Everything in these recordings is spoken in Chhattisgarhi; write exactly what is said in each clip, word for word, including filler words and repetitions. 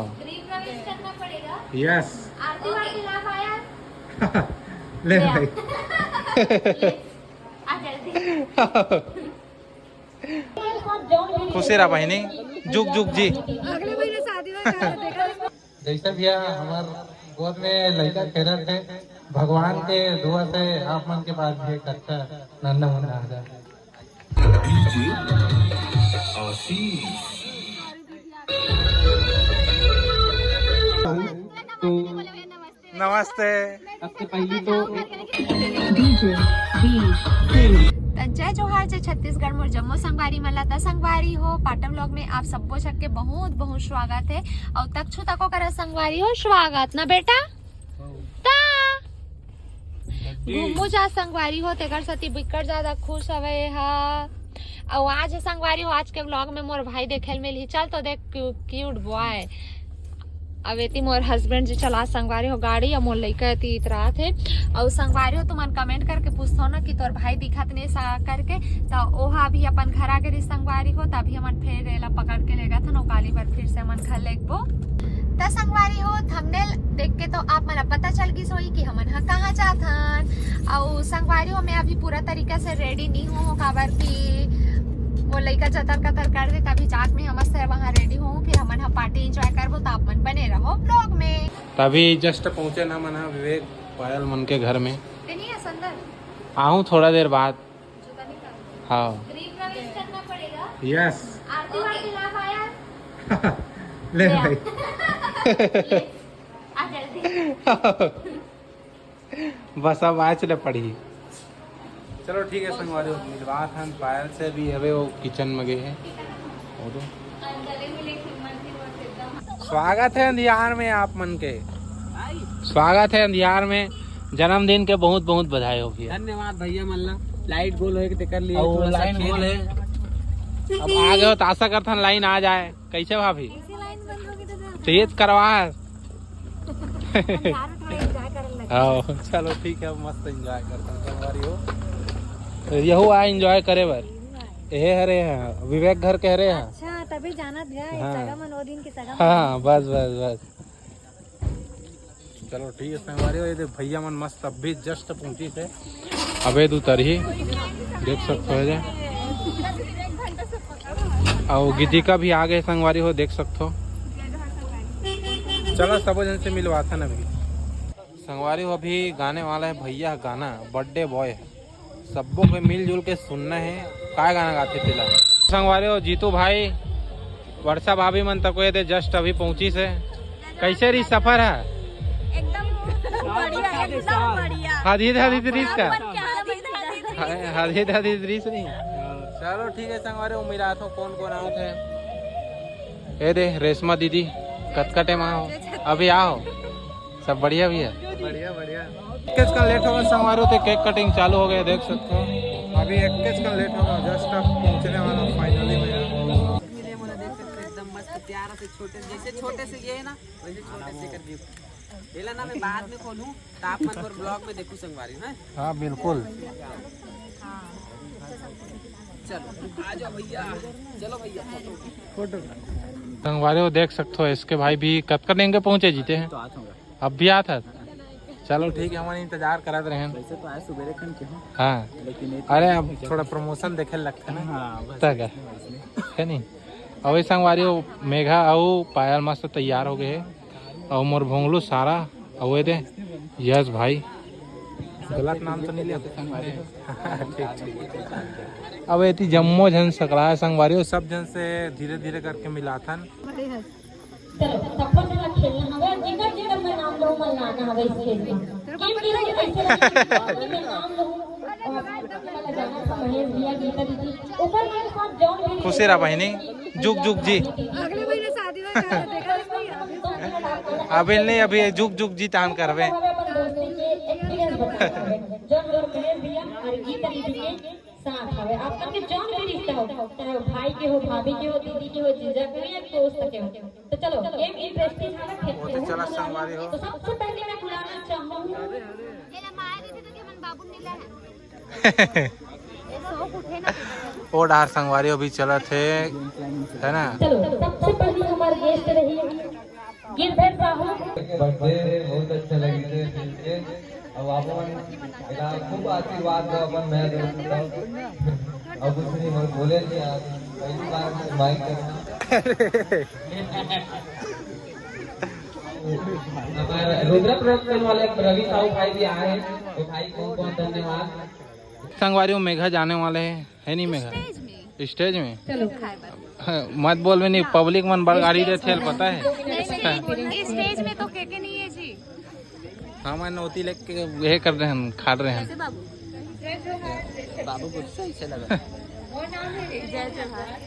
प्री प्रवेश करना पड़ेगा। यस। आरती वारती ला पाया। ले ले। भाई। आ जल्दी। खुशी रहा बहिनी। जुग जुग जी। अगले महीने शादी वाला घर देखा। जैसे भैया हमार गोद में लड़का खेलत है, भगवान के दुआ से आप मन के पास भी एक अच्छा नन्ना मुन्ना आ जाए। नमस्ते। सबसे पहले तो DJ, DJ। त जय जोहार, जय छत्तीसगढ़, मोर जम्मो संगवारी मन ला। त संगवारी हो, पाटम vlog में आप सब्बो झन के बहुत बहुत स्वागत है। अउ तक छु तको करा संगवारी हो, स्वागत ना बेटा। ता घूमू जा संगवारी हो, तेकर सेती बिक्कट ज्यादा खुश हवे हा। अउ आज संगवारी हो, आज के vlog में मोर भाई देखे ल मिलही। चल तो देख, क्यू-, cute boy। अब एती मोर husband जी चला संगवारी हो गाड़ी, अउ मोर लइका एती इतरात हे। अउ संगवारी हो, तुमन comment करके पूछथो ना कि तोर भाई दिखत नहीं सा करके, त ओहा अभी अपन घर आ गे रही संगवारी हो, त अभी हमन फिर एला पकड़ के लेगत हन, अउ काली बर फिर से हमन घर लेगबो। त संगवारी हो, thumbnail देख के तो आप मन ला पता चल गिस होही कि हमन ह कहाँ जात हन। अउ संगवारी हो, मैं अभी पूरा तरीका से ready नहीं हूँ, काबर कि वो लइका जतर कतर कर दे, तभी जाके मैं हमर से वहाँ ready हूँ, फिर हमन ह party enjoy करबो। तो आप मन बने रहो vlog में। तभी just पहुँचे ना मन ह विवेक पायल मन के घर में। ते नहीं है संदर? आऊँ थोड़ा देर बाद। हाँ। प्री प्रवेश करना पड़ेगा। यस। आरती वारती ला पाया। ले ले। भाई। आ जल्दी। बस अब आज ले पढ़ी। चलो ठीक है संगवारी, मिलवात हन पायल से भी, हवे वो kitchen में गए हैं। वो तो स्वागत है अंधियार में आप मन के। स्वागत है अंधियार में। जन्मदिन के बहुत बहुत बधाई हो भैया। धन्यवाद भैया मन ला। लाइट गोल होए के तेकर लिए अउ थोड़ा सा लाइन खेल गोल है। अब आ गए हो तो आशा करथन लाइन आ जाए। कैसे भाभी? ऐसे लाइन बंद होगी तो तेज करवा। अंधियार में थोड़ा enjoy करने लगे। हाँ, चलो ठीक है, अब मस्त enjoy करथन संगवारी हो। यहू आ enjoy करे बर। यहू आए। एहे हरे हा, विवेक घर के हरे हा। अच्छा, तभी जानत गया, हाँ। सगा मन ओ दिन के सगा मन। हाँ, बस, बस, बस। चलो ठीक है संगवारी हो, ये देख भैया मन मस्त अभी just पहुंची से। अबे दू तरही देख सकते हो जे। अउ गीतिका भी आ गए संगवारी हो, देख सकते हो। चलो सबो झन से मिलवाथन अभी। संगवारी हो अभी गाने वाला है भैया गाना, birthday boy है। सब्बो के मिलजुल के सुनना है। काय गाना गाथे तेला? संगवारी हो, जीतू भाई, वर्षा भाभी मन तक ये दे just अभी पहुंची से। कैसे रही सफर है? एकदम बढ़िया, एकदम बढ़िया। हादी हादी रिस का? अपन क्या हादी हादी रिस? हादी हादी रिस नहीं। चलो ठीक है संगवारी, उम्मीद आथो कौन कौन आवत है। ए दे रेशमा दीदी, कतका टाइम आओ, अभी आओ। सब बढ़िया भैया? बढ़िया, बढ़िया। इक्कीस का लेट होगा संगवारी हो, तो cake cutting चालू हो गया, देख सकते हो। अभी इक्कीस का लेट होगा, just अब पहुंचने वाला finally में। मिले मोला देख सकते हो, एकदम मस्त प्यारा से छोटे से, जैसे छोटे से ये है ना, वैसे छोटे से कर दियो। एला ना मैं बाद में खोलूं, तो आप मन मोर vlog में देखू संगवारी, हैं? हाँ, बिल्कुल। चलो, आ जाओ भैया, चलो भैया, फोटो। फोटो। संगवारी हो देख सकते हो, इसके भाई भी कतका डेंगे पहुंचे जीते हैं। तो आता हूँ। अब भी आता है। चलो ठीक है, हमन इंतजार करत रहे हैं। वैसे तो आज सुबेरे खन के हूँ। हाँ। लेकिन ये अरे, अब थोड़ा promotion देखे लगता है ना। हाँ, बस तक है। इसमें, इसमें। है नहीं? अउ संगवारी हो, मेघा अउ पायल मस्त तैयार हो गए हैं। अउ मोर भोंगलू सारा, अउ ये दे यश भाई, गलत नाम तो नहीं लिया? ठीक, ठीक। अब एती जम्मो झन सकलाय संगवारी हो, सब झन से धीरे धीरे करके मिलाथन। चलो, सब्बो झन ला खेलना हवे, जेकर जेकर मैं नाम लूँ, मन लाना हवे इस खेल में। गेम के रूल ऐसे रहे कि मैं नाम लूँ, और आप मन ला जाना था महेश भैया, गीता दीदी, ओकर बाद साथ जौन भी खुशी रहा बहिनी, जुग जुग जी। अगले महीने शादी वाला घर देखा नहीं। अभी नहीं, अभी जुग जुग जी तान करबे। अपन दोस्ती के experience बताना हवे। जौन और महेश भैया और गीता दीदी के साथ हवे। आप सबके जौन भी रिश्ता हो, चाहे वो भाई के हो, भाभी के हो, दीदी के हो, जीजा के हो या दोस्त के हो, तो चलो, game interesting है ना, खेलते हैं। वो तो चला संगवारी हो। तो सबसे पहले मैं बुलाना चाहूँ, ओ डार संगवारी अभी चलत हे, है ना? चलो, सबसे पहले हमारे guest रही गिरधर साहू। बर्थडे बहुत अच्छा लगिस हे मिलके। अब आप मन एला खूब आशीर्वाद दो अपन, मैं दो। अब कुछ नहीं, मैं बोले नहीं यार, पहली बार मैं माइक करना। हमारे रुद्र प्रोडक्शन वाले रवि साहू भाई भी आए हैं, तो भाई को बहुत बहुत धन्यवाद। संगवारी हो, मेघा जाने वाले हैं, है नहीं मेघा? स्टेज में। स्टेज में? चलो। हाँ, मत बोल भी नहीं, पब्लिक मन बड़ गाड़ी देथे, पता है? नहीं, नहीं, नहीं, स्टेज में तो केके नहीं है जी। हाँ, मैं नोती लेके ये कर रहे हैं, खा रहे हैं। कैसे बाबू? बाबू को सही से लगा। जय जोहार।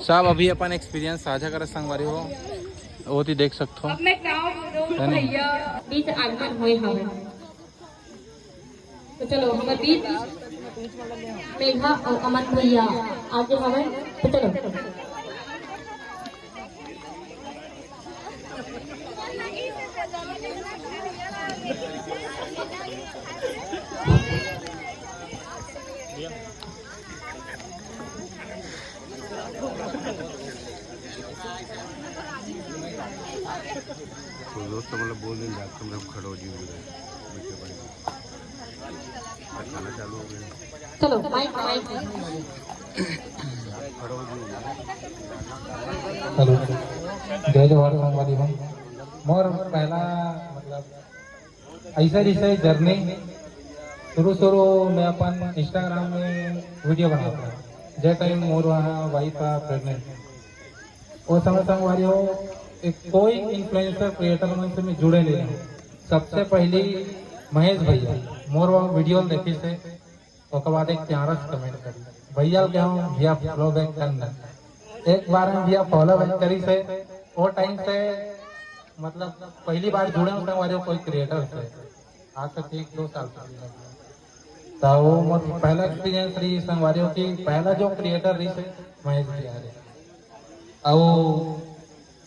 सब अभी अपन एक्सपीरियंस साझा करे संगवारी हो, वो ती देख सकथो। अब मैं क्या बोलूं है नहीं? भैया, बीच आगमन हुए हवे। तो चलो, हमर बीच मेघा और अमन भैया आगे हवे। तो चलो। तो दोस्त, मतलब, बोल दें, जाके हम लोग खड़े हो जाएंगे। खाना चालू हो गया। चलो, माइक, माइक। हेलो, जय जोहार संगवारी हो। मोर पहला, मतलब, ऐसा जैसे जर्नी शुरू शुरू में अपन Instagram में वीडियो बनाता, जे टाइम मोर वहाँ वाइफ प्रेग्नेंट, वो समय संगवारी हो, एक कोई इन्फ्लुएंसर क्रिएटर मन से मैं जुड़े नहीं हूँ। सबसे पहली महेश भैया मोर वो वीडियो देखिस हे, ओकर बाद एक प्यारा सा कमेंट करी, भैया क्या हूँ भैया फॉलो बैक करना। एक बार में भैया फॉलो बैक करिस हे, वो टाइम से, मतलब, पहली बार जुड़े हूँ संगवारी हो कोई क्रिएटर से, आज से एक दो साल पहले। तो वो मोर पहला एक्सपीरियंस रही संगवारी हो कि पहला जो क्रिएटर रही से महेश भैया रे। अउ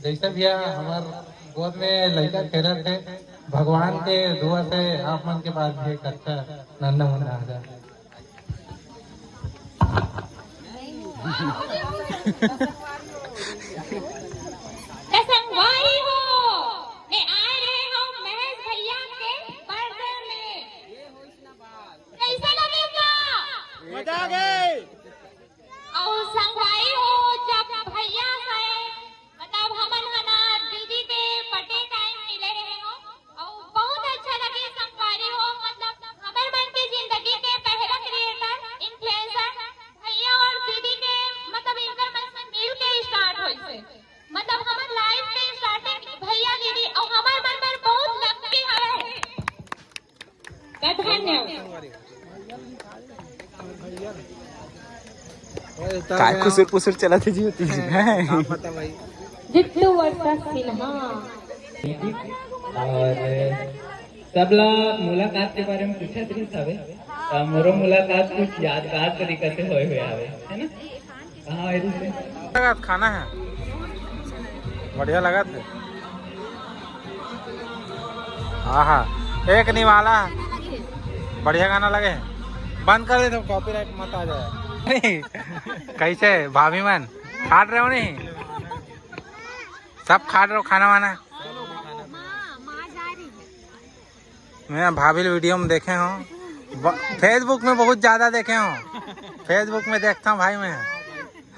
जैसे भैया हमार गोद में लड़का खेलत है, भगवान के दुआ से आप मन के पास भी एक अच्छा नन्ना मुन्ना आ जाए। तो संगवारी हो, मैं आ रहे हूँ महेश भैया के बर्थडे में। कैसा लगेगा? मजा आ गई। अउ संगवारी हो, जब भैया से, मतलब, हमन ह ना दीदी के बर्थडे टाइम मिले रहे हो, अउ बहुत अच्छा लगे संगवारी हो, मतलब, हमर मन के जिंदगी के पहला क्रिएटर, इन्फ्लुएंसर भैया और दीदी के, मतलब, इनकर मन से मिल के स्टार्ट होइस हे। मतलब, हमर लाइफ के स्टार्टिंग भैया दीदी अउ हमर मन बर बहुत लकी हवे। का धन्यवाद। काय खुसुर पुसुर चलत हे जी, होती जी। आप बता भाई। जित्तू वर्सेस सिन्हा। और सबला मुलाकात के बारे में पूछत रहिस हवे, त मोरो मुलाकात कुछ यादगार तरीका से होए हुए हवे, है ना? कहाँ आए थे? खाना है, बढ़िया लगा थे। आहा, एक निवाला, बढ़िया गाना लगे। बंद कर दे तो कॉपीराइट मत आ जाए। कैसे भाभी मन खाट रहे हो नहीं? सब खाट रहे हो खाना वाना? मैं भाभी ल वीडियो में देखे हूँ, ब-, Facebook में बहुत ज्यादा देखे हूँ, Facebook में देखता हूँ भाई मैं।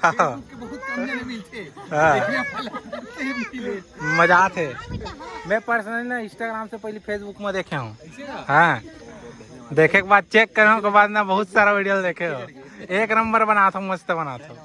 हाँ। Facebook के बहुत कम जने मिलते हैं। हाँ। देखने वाला से मिले। मजा आथे। मैं पर्सनली ना Instagram से पहले Facebook में देखे हूँ। हाँ, देखे के बाद चेक करे के बाद ना बहुत सारा वीडियो देखे हो, एक नंबर बनात हो, मस्त बनात हो।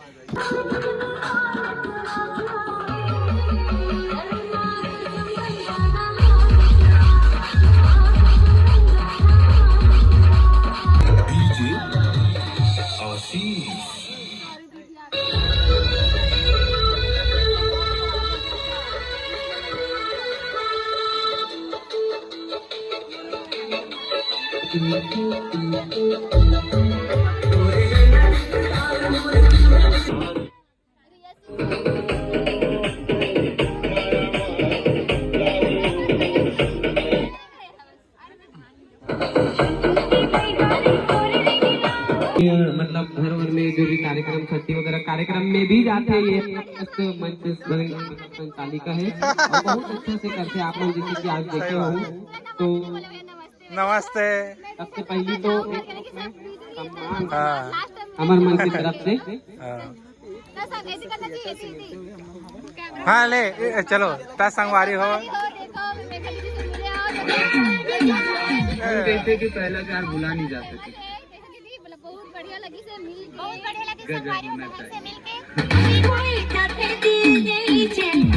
मतलब घर वर में जो भी कार्यक्रम, छट्टी वगैरह कार्यक्रम में ये भी जाते, ये मस्त मंच संचालिका है और बहुत अच्छे से करते आप लोग, जैसे कि आज देखे हो। तो नमस्ते। सबसे पहली तो एक सम्मान हाँ। हमर मन की तरफ से। हाँ। हाँ, ले, ए, चलो, त संगवारी हो। जैसे कि पहला प्यार भुला नहीं जा सके। बहुत बढ़िया लगी से मिल के। बहुत बढ़िया लगी गजब संगवारी हो होना सब लोग से चाहिए। मिल के।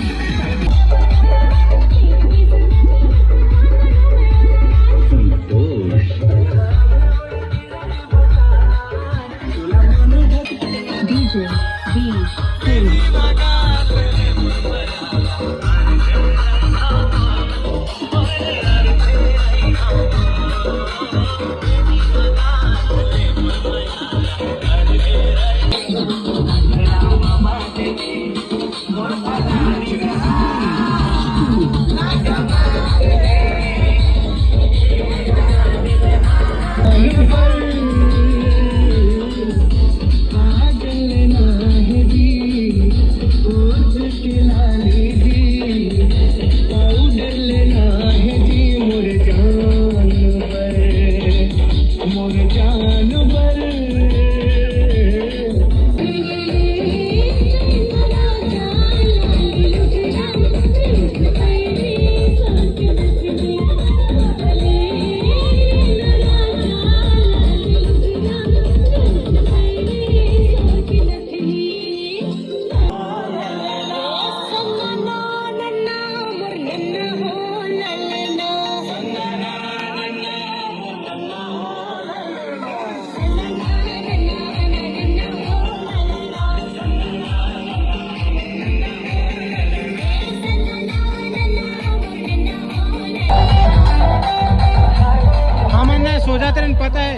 हमन ना सोचत रहन, पता है,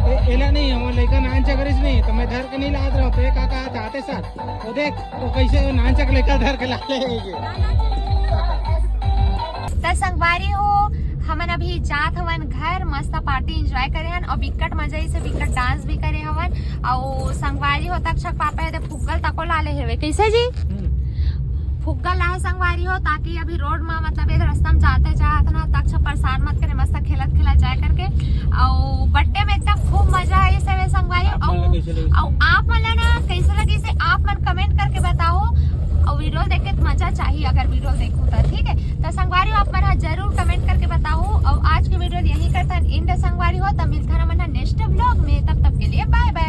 ए-, एला नहीं, हमर लइका नान चकरिस नहीं, तो मैं धर के नहीं लात रहूं, तो ये काका चाहते सर, वो देख, वो कैसे नान चक लइका धर के ला ले। त संगवारी हो, हमन अभी जात हवन घर, मस्त पार्टी एंजॉय करे हन और बिकट मजा, इसे बिकट डांस भी करे हवन। और संगवारी हो, तक छक पापा हे, ते फुग्गल तको ला ले हेवे, कैसे जी? फुग्गा लाहे संगवारी हो, ताकि अभी रोड में, मतलब, ये रास्ता में जाते जात ना, तक छप परेशान मत करे, मस्त खेलत खेलत जाए करके। और बर्थडे में एकदम खूब मजा आए से संगवारी। और आप मन ला ना कैसे लगी से आप मन कमेंट करके बताओ। और वीडियो देख के मजा चाहिए, अगर वीडियो देखो तो, ठीक है। तो संगवारी हो, आप मन हा जरूर कमेंट करके बताओ। और आज के वीडियो यही करता एंड संगवारी हो, तब मिलता ना मन नेक्स्ट व्लॉग में, तब तक के लिए बाय बाय।